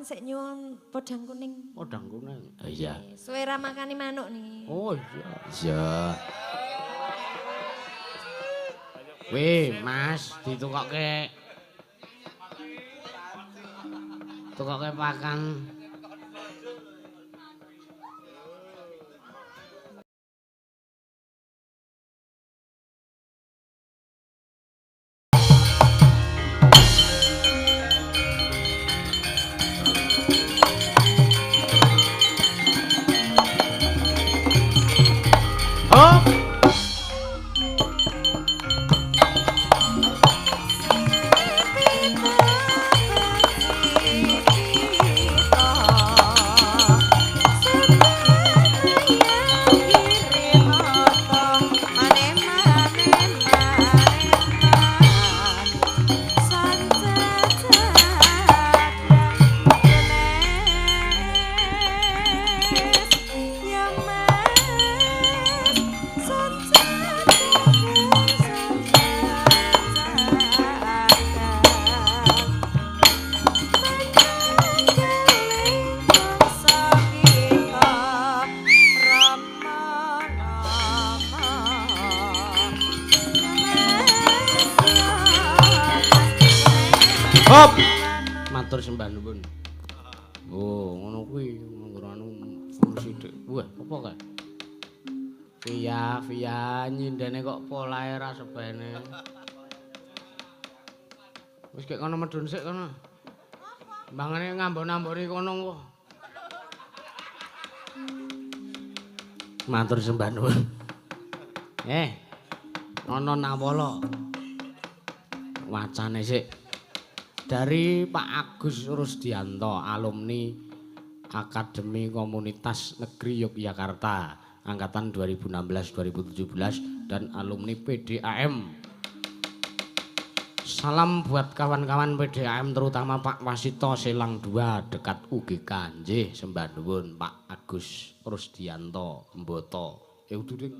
Sik nyuwun podang kuning. Podang kuning. Iya. Suwe ra makani manuk nih. Oh iya. Iya. Weh, Mas, ditukokke. Tukokke pakan. Hop. Matur sembah nuwun. Oh, ngono kuwi anu sithik. Wah, apa kae? Via, via nyindene kok polahe ra sebene. Wis kek kono medhun sik kono. Mbangane ngambon-amboni kono kok. Matur sembah nuwun. Ana nawala. Wacane sik. Dari Pak Agus Rusdianto, alumni Akademi Komunitas Negeri Yogyakarta angkatan 2016-2017 dan alumni PDAM. Salam buat kawan-kawan PDAM terutama Pak Wasito Selang 2 dekat UGK. Nggih, sembah nuwun Pak Agus Rusdianto Mboto. Udu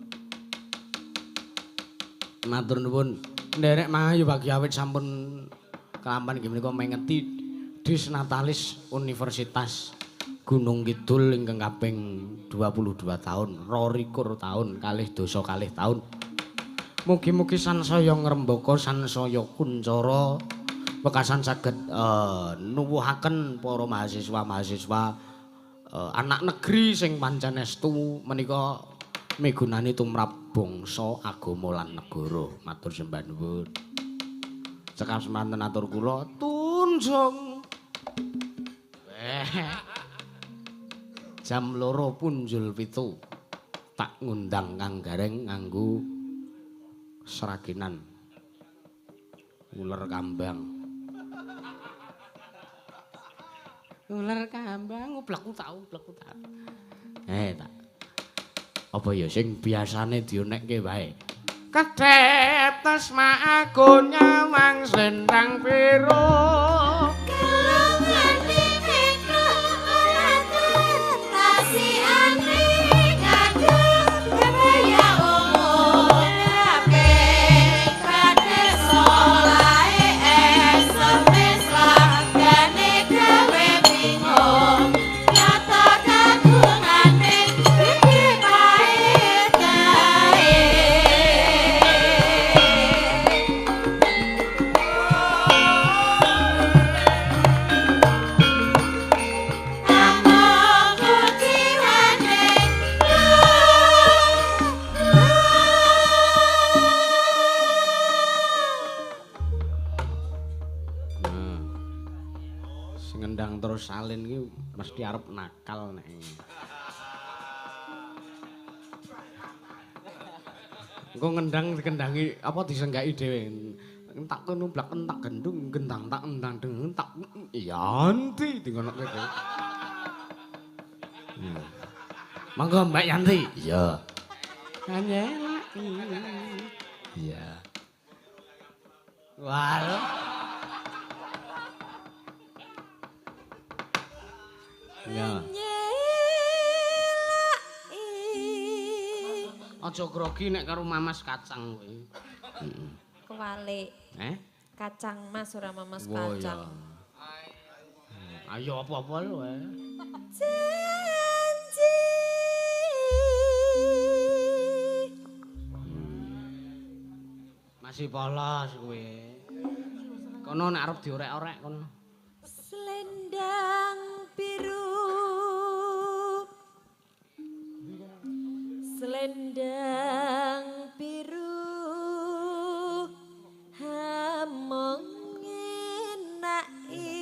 matur nuwun. Nderek mahayu bagi awit sampun kelampan nggih menika mengeti Disnatalis Universitas Gunung Kidul ingkang kaping 22 tahun, 22 tahun, 22 tahun. Mugi-mugi sansaya ngrembaka, sansaya kuncara, wekasan saged nuwuhaken para mahasiswa-mahasiswa anak negeri sing pancen estu menika migunani tumrap bangsa, agama lan negara. Matur sembah nuwun. Cekap semanten atur kula tunjung. Jam 2.07 tak ngundang Kang Gareng nganggo seraginan uler kambang. Uler kambang ublekku tak ublekku tak. Tak. Apa ya sing biasane dionekke wae. Kedep tasma aku nyawang sendang biru. Salin iki mesti arep nakal nek. Engko ngendang dikendangi apa disenggaki dhewe. Entak kono blak entak gendung gendang tak endang deng tak Yanti dingonokke dhewe. Monggo Mbak Yanti. Iya. Nyelaki. Iya. Wah. Ya. Aja grogi nek karo mamas kacang kowe. Heeh. Kewalik. Kacang Mas ora mamas kacang. Ayo apa-apa lho. Janji. Masih polos kowe. Kono nek arep diorek-orek kono. Selendang biru. Selendang biru hamong ngenaki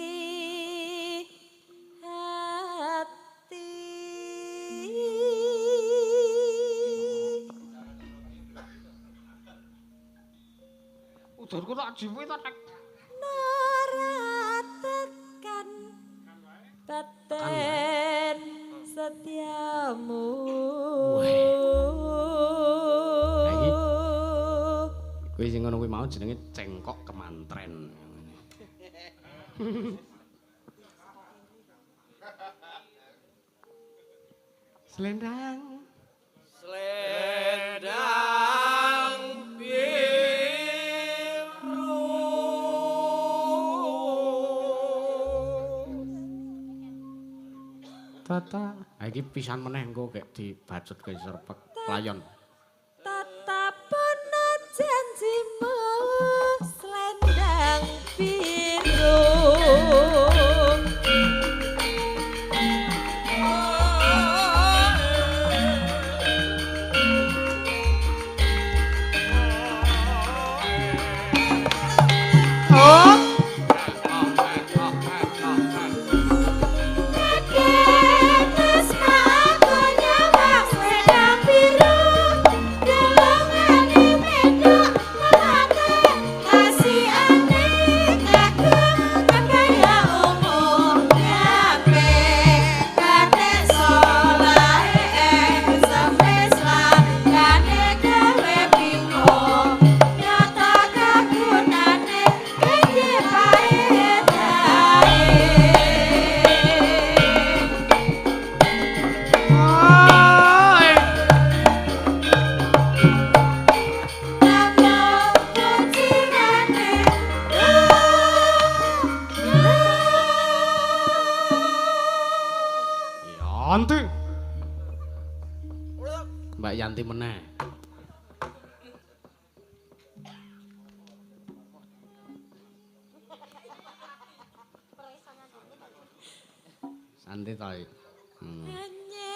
hati. Udarku tak jiwi ta tek. Nora tekan baten setiamu. Kuwi sing ngono kuwi mau jenenge cengkok kemantren. Selendang. Selendang biru. Tata. Ha iki pisan meneh engko gek dibacut ke serpek layon. Tatapono janjimu selendang biru. Yanti. Mbak Yanti meneh. Santai to. Janji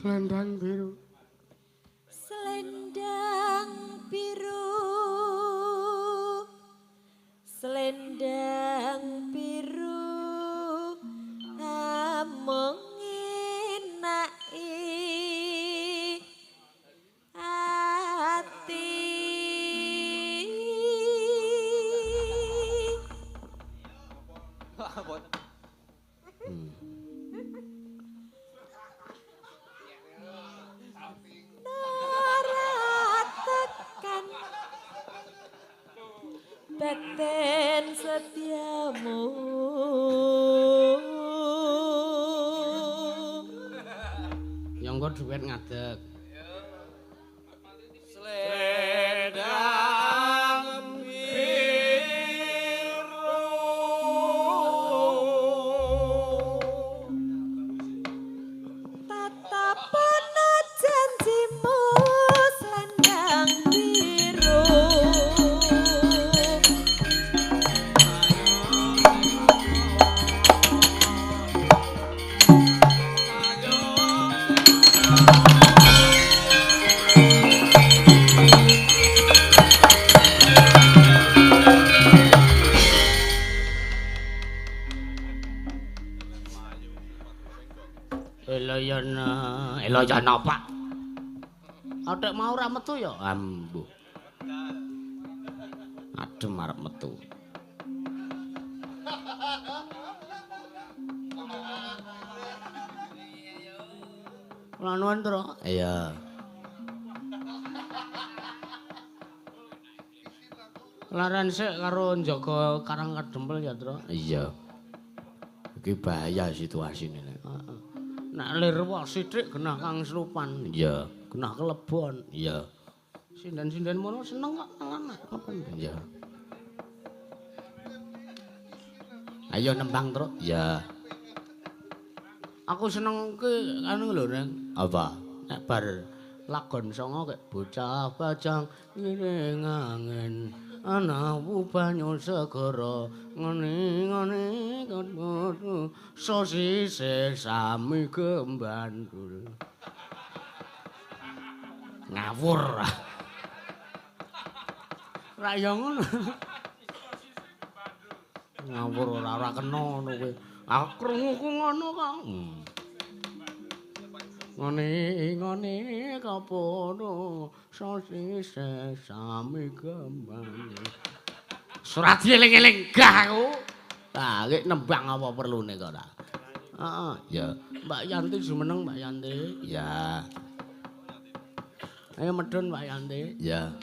Selendang biru. Selendang biru. Selendang biru among ngenaki ati. Nora tekan baten setiamu. Ya engko duet ngadeg. Selendang biru. Tatapono janjimu selendang biru. Eloyana, Eloyana Pak. Atik mau ora metu ya? Ambuh. Adem arep metu. Kula nuwun, Tru. Iya. Laren sik karo njaga Karang Kadempel ya, Tru. Iya. Iki bahaya situasine. Heeh. Nek lir wae sithik genah kang slupan. Iya. Genah kelebon. Iya. Sinden-sinden mono seneng kok tenan. Iya. Ayo nembang, Truk. Iya. Aku seneng ki anu lho, Reng. Apa? Nek bar lagon songo kek bocah bajang ngiring angin ana banyu segara ngene-ngene kudu sosise sami gembandul. Ngawur. Ra ya ngono. Ngawur ora kena ngono kowe. Aku krunguku ngono kok. Ngene-ngene kapono sosise sami gembandul. Surat dieling-eling gah aku. Lah, lek nembang apa perlune kok ora? Heeh, ya. Mbak Yanti jumeneng Mbak Yanti. Ya. Ayo medun Mbak Yanti. Ya.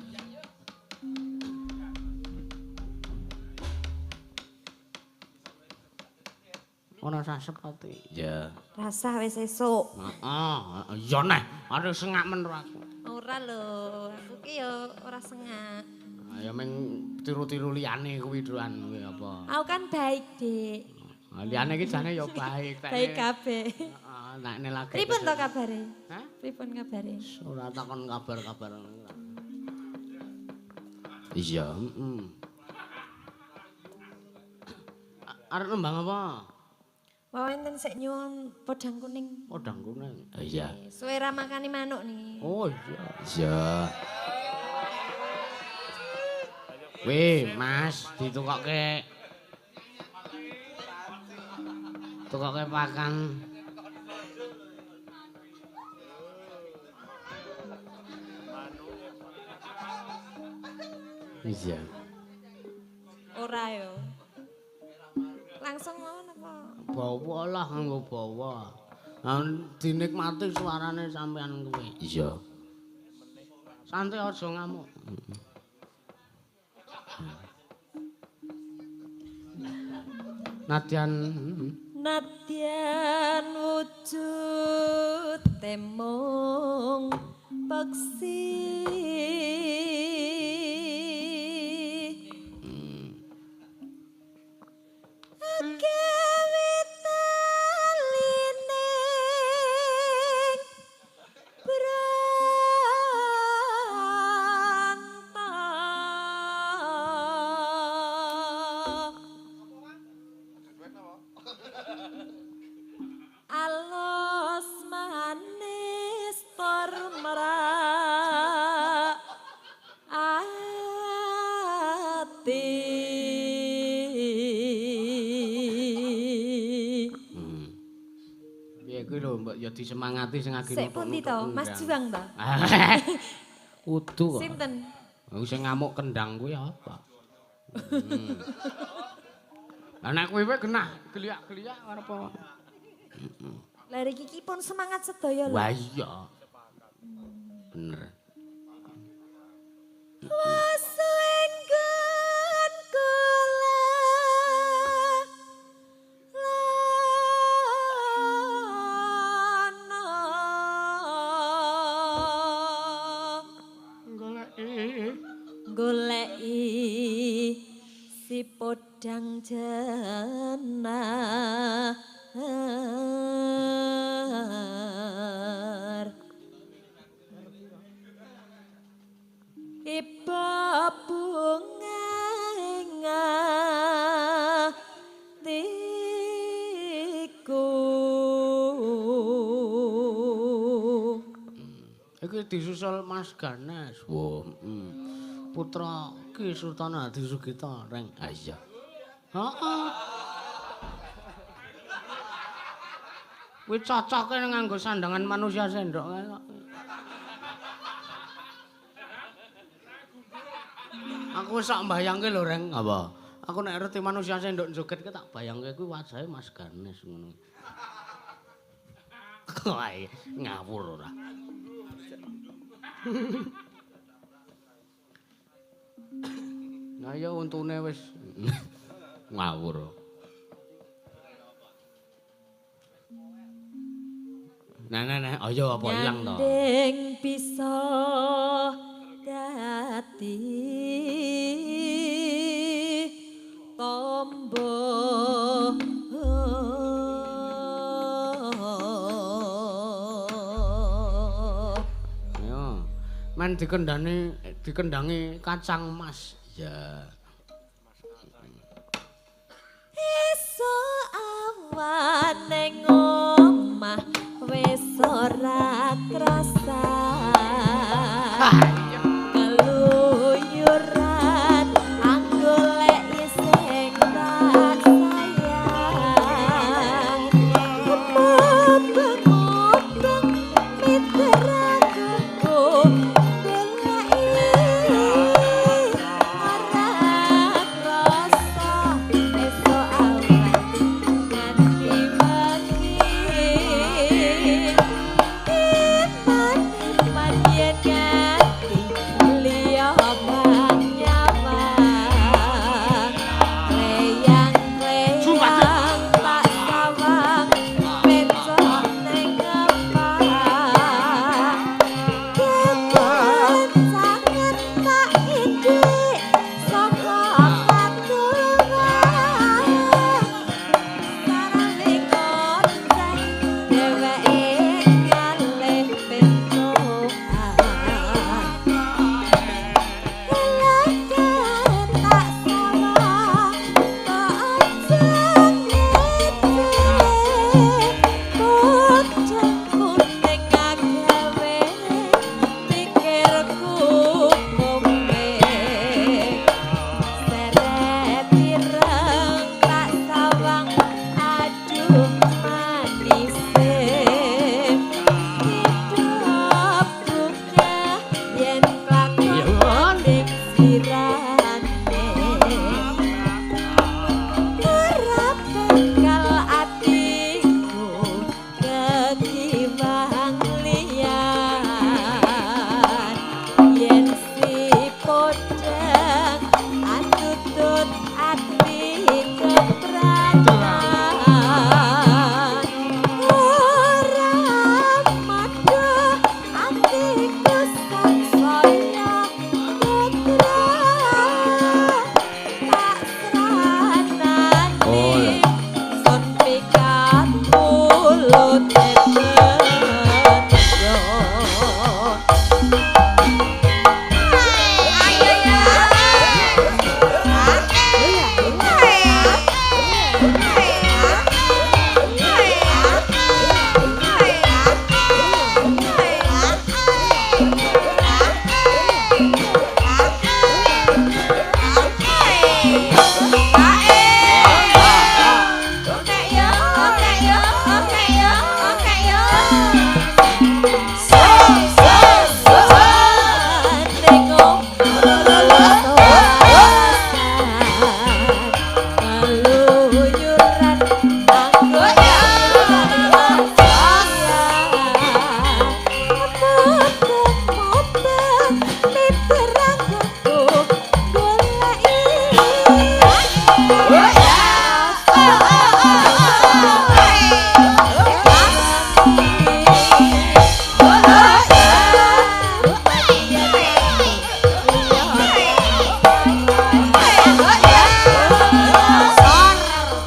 Ora sasep ati. Ya. Rasah wis esuk. Heeh, ya neh, arep sengak men aku. Ora lho, aku ki ya ora sengak. Ya meng tiru-tiru liyane kuwi doan kuwi apa. Aku kan baik, Dik. Liyane iki jane ya baik. Baik kabeh. Heeh, nekne lagi. Pripun to kabare? Hah? Pripun kabare? Ora takon kabar-kabar. Iya, heeh. Arep nembang apa? Wau enten sik nyuwun podang kuning. Podang kuning. Iya. Suwe ra makani manuk nih. Oh iya. Iya. Weh, Mas, ditukokke. Tukokke pakan. Iya. Ora yo. Langsung mawon apa? Bawa lah nganggo bawa. Dinikmati suarane sampean kuwi. Iya. Santai aja ngamuk. Nadyan Nadyan wujud temung peksi. Ya disemangati sing agi Sik pundi to? Mas Juang to? Kudu kok. Sinten? Sing ngamuk kendang kuwi apa? Lah nek kuwi wae genah geliak-geliak arep apa? Lah iki pun semangat sedaya lho. Wah iya. Bener. Wasu enggon kula goleki si podang jenar iba bunga ing atiku. Iki disusul Mas Ganes. Wah, putra Ki Sultan Hadi Sugito, Reng. Ah iya. Heeh. Kuwi cocoke nganggo sandangan manusia sendok kae kok. Aku sak mbayangke lho, Reng. Apa? Aku nek ngerti manusia sendok joget ki tak bayangke kuwi wajahe Mas Ganes ngono. Wae ngawur ora. Nah ya untune wis ngawur. Nah nah nah, ayo apa ilang to? Nyanding bisa dadi tombo. Ayo. Men dikendani dikendangi kacang mas. Ya. Esuk awan ning omah wis ora krasa. Keluyuran anggoleki sing tak sayang. Mubeng-mubeng mitraku goleki ora krasa. Esuk awan nganti wengi. Iman-iman yen nganti liya bang nyawang. Kleyang-kleyang tak sawang pencok ning ngepang. Kekencangan tak idik saka katuran. Sarane konceh dheweke ngalih pencokan. Leleken tak sawang kok aja ngece. Pocong kuning agawe pikirku kowe. Seret ireng tak sawang aduh manise. Hidup bunga yen klakon ning sirane. Ora bakal atiku kekiwang liyan. Yen si podhang atutut ati kepratan. Ora madha atiku sangsaya gegrah. Tak sranane Oh, iya. sun pikat mulute bejo.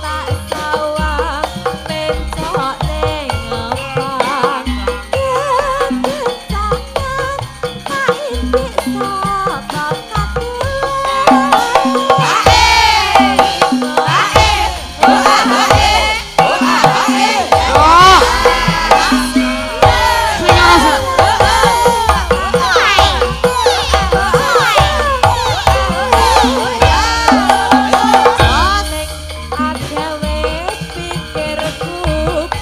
Tak sawang pencok ning ngepang. Kekencangan tak indik saka katulan. Agawe pikirku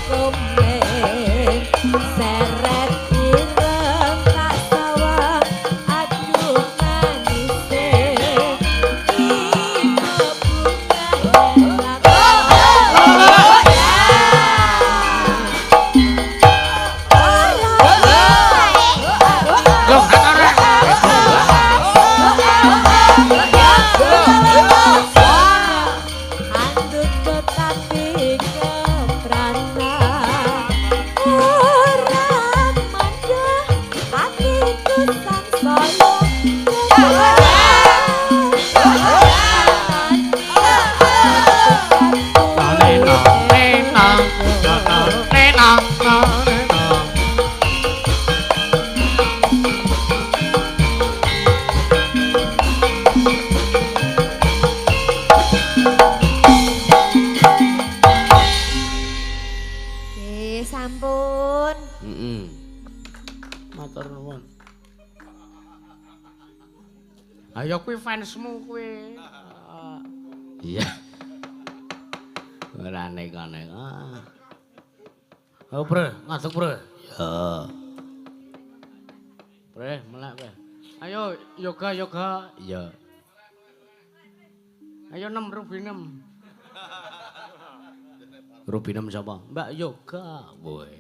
komen. Seret ireng tak sawang aduh Sampun. Heeh. Matur nuwun. Ayo kuwi fansmu kuwi. Iya. Ora nek-nek. Oh, Bre, ngadeg, Bre. Ya. Bre, melek kowe. Ayo yoga yoga. Iya. Ayo 6 Rubinem. Rubinem sapa? Mbak Yoga. Woe.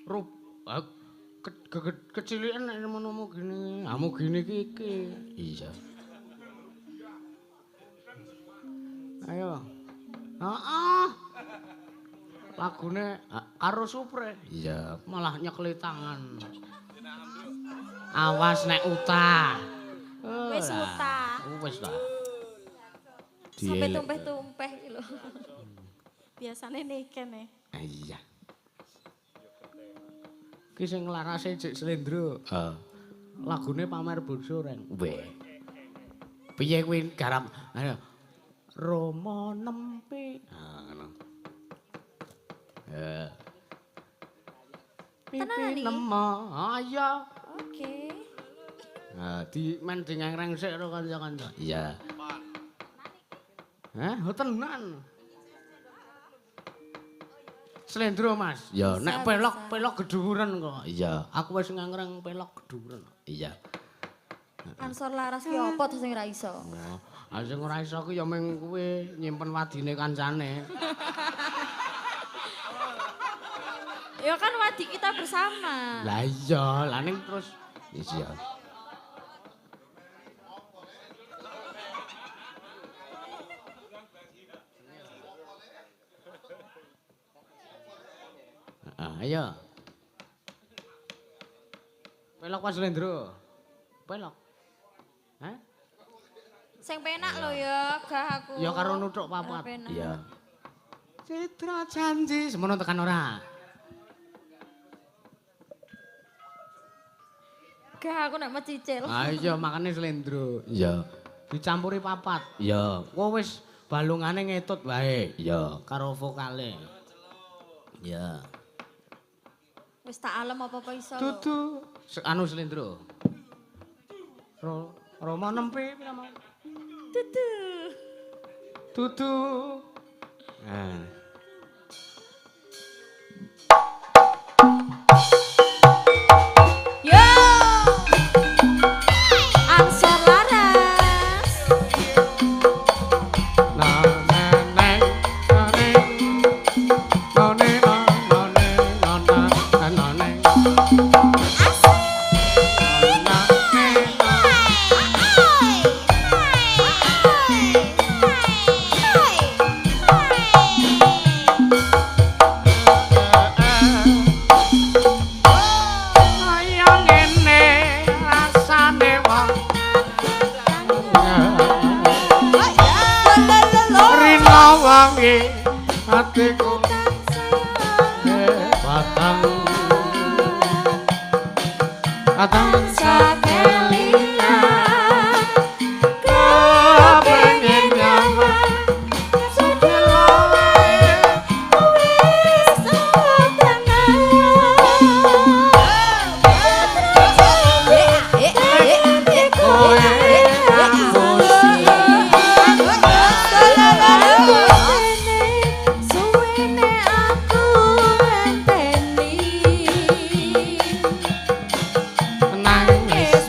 Rub kecilian nek ngono gini. Amu gini iki iki. Iya. Ayo. Heeh. Lagune karo Supre. Iya, malah nyekli tangan. Awas nek utah. Wis utah. Wis ta. Sampai tumpeh-tumpeh iki lho. Biasane niken e. Iya. Ki sing nglarase Jek Slendro. Heeh. Lagune Pamer Bojo Reng. Weh. Piye kuwi garap? Ayo. Rama nempi. Ah ngono. Heeh. Tenan iki? Nemo. Ayo. Oke. Nah, di men di ngreng sik karo kanca-kanca. Iya. Hah, oh tenan. Slendro, Mas. Ya, nek pelok pelok gedhuwuren kok. Iya, aku wis ngangreng pelok gedhuwuren. Iya. Ansor laras ki apa to sing ora iso? Oh, sing ora iso ki ya mung kuwi nyimpen wadine kancane. Ya kan wadi kita bersama. Lah iya, lah ning terus iya. Ayo. Pelok Mas Slendro. Pelok. Hah? Sing penak lho ya, gah aku. Ya karo nuthuk papat. Iya. Citra janji semono tekan ora? Gah aku nek mecicil. Ah iya makane Slendro. Iya. Dicampuri papat. Iya. Kowe wis balungane ngetut wae. Iya, karo vokale. Iya. Wis tak alem apa-apa iso. Dudu anu Slendro. Rama nempi pira mau? Dudu. Dudu. Nah. Yo. Ansor laras. Na neng neng neng neng neng. Kaya ngene rasane wong rina wangi atiku batang batang kepengin nyaman nangis.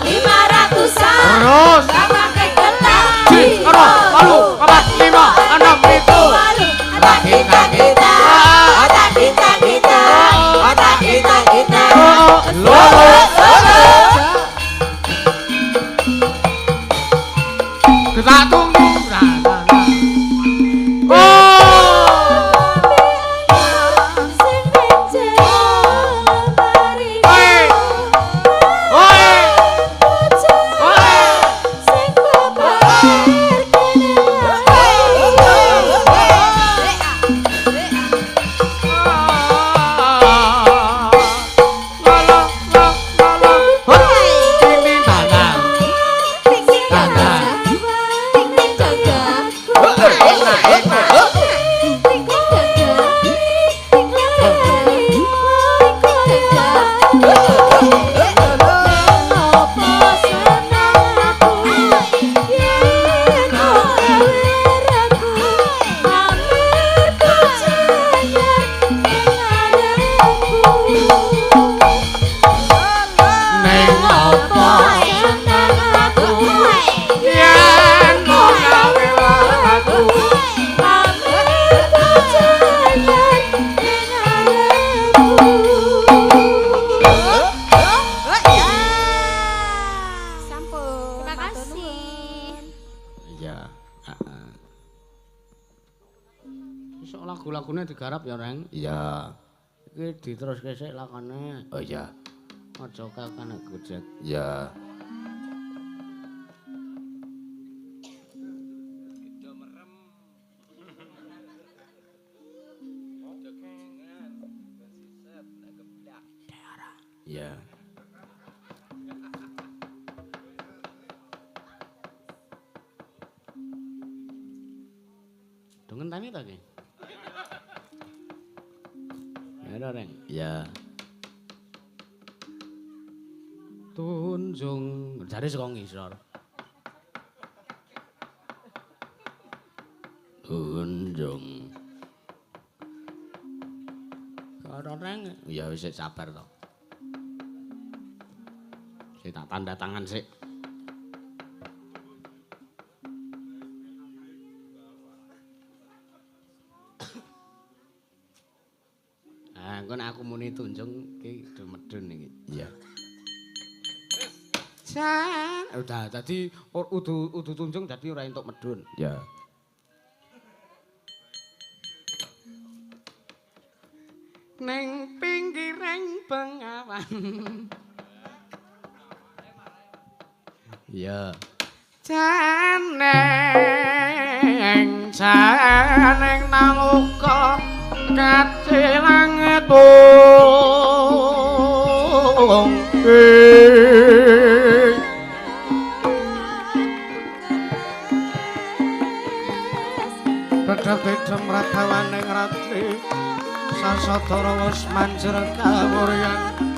500-an. Terus. Gak pakai getah. 2, 3, 4, 5, 6, 7. Otak kita kita, otak kita kita, otak kita kita. Loro. Kita tunggu. Oh. Oi. Oi. Oi. Terima kasih. Iya, heeh. Sesuk lagu-lagune digarap ya, Reng? Iya. Iki diteruske sik lakone. Oh iya. Aja kakan gojek. Iya. Iya. Do ngenteni ta ki? Ya Reng. Iya. Tunjung jare saka ngisor. Tunjung. Karo Reng. Ya wis sabar to. Sik tak tanda tangan sik. Ah, engko nek aku muni tunjung iki do medun iki. Iya. Jan, udah dadi udu tunjung dadi ora entuk medun. Iya. Neng pinggiring bengawan. Iya. Janeng, janeng naluka kacilang tung. Bedha-bedha mratawaning ratri sasadara wis manjer kawuryan.